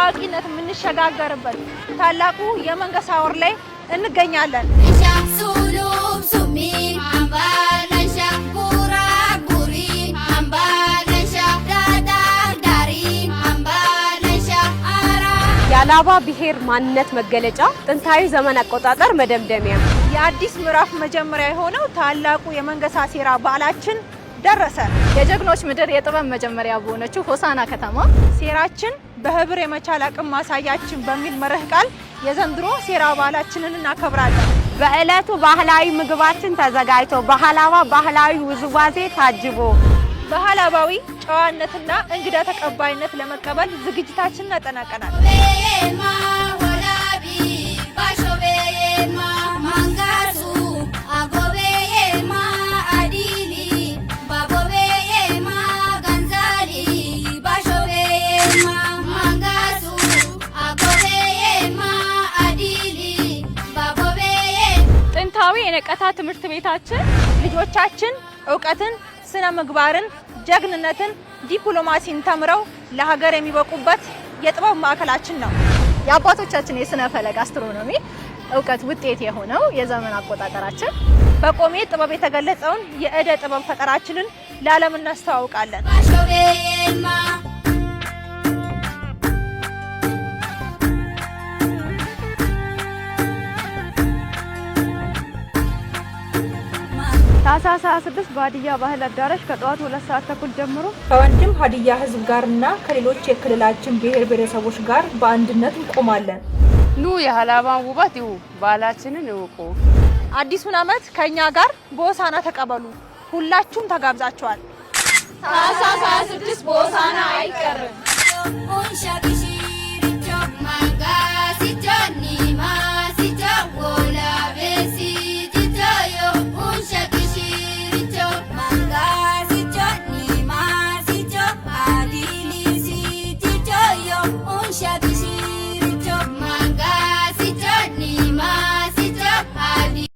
አዋቂነት የምንሸጋገርበት ታላቁ የመንገሳ ወር ላይ እንገኛለን። የአላባ ብሔር ማንነት መገለጫ፣ ጥንታዊ ዘመን አቆጣጠር መደምደሚያ፣ የአዲስ ምዕራፍ መጀመሪያ የሆነው ታላቁ የመንገሳ ሴራ በዓላችን ደረሰ። የጀግኖች ምድር የጥበብ መጀመሪያ በሆነችው ሆሳና ከተማ ሴራችን በህብር የመቻል አቅም ማሳያችን በሚል መርህ ቃል የዘንድሮ ሴራ በዓላችንን እናከብራለን። በዕለቱ ባህላዊ ምግባችን ተዘጋጅቶ በሀላባ ባህላዊ ውዝዋዜ ታጅቦ በሀላባዊ ጨዋነትና እንግዳ ተቀባይነት ለመቀበል ዝግጅታችንን አጠናቀናል። ጥንታዊ የነቀታ ትምህርት ቤታችን ልጆቻችን እውቀትን፣ ስነ ምግባርን፣ ጀግንነትን፣ ዲፕሎማሲን ተምረው ለሀገር የሚበቁበት የጥበብ ማዕከላችን ነው። የአባቶቻችን የስነ ፈለግ astronomy እውቀት ውጤት የሆነው የዘመን አቆጣጠራችን በቆሜ ጥበብ የተገለጸውን የእደ ጥበብ ፈጠራችንን ለዓለም እናስተዋውቃለን። ታህሳስ 26 በሀዲያ ባህል አዳራሽ ከጠዋቱ 2:30 ጀምሮ ከወንድም ሀዲያ ሕዝብ ጋርና ከሌሎች የክልላችን ብሔር ብሔረሰቦች ጋር በአንድነት እንቆማለን። ኑ የሀላባን ውበት ይዩ፣ ባህላችንን ይወቁ። አዲሱን ዓመት ከእኛ ጋር በሆሳዕና ተቀበሉ። ሁላችሁም ተጋብዛችኋል። ታህሳስ 26 በሆሳዕና አይቀርም።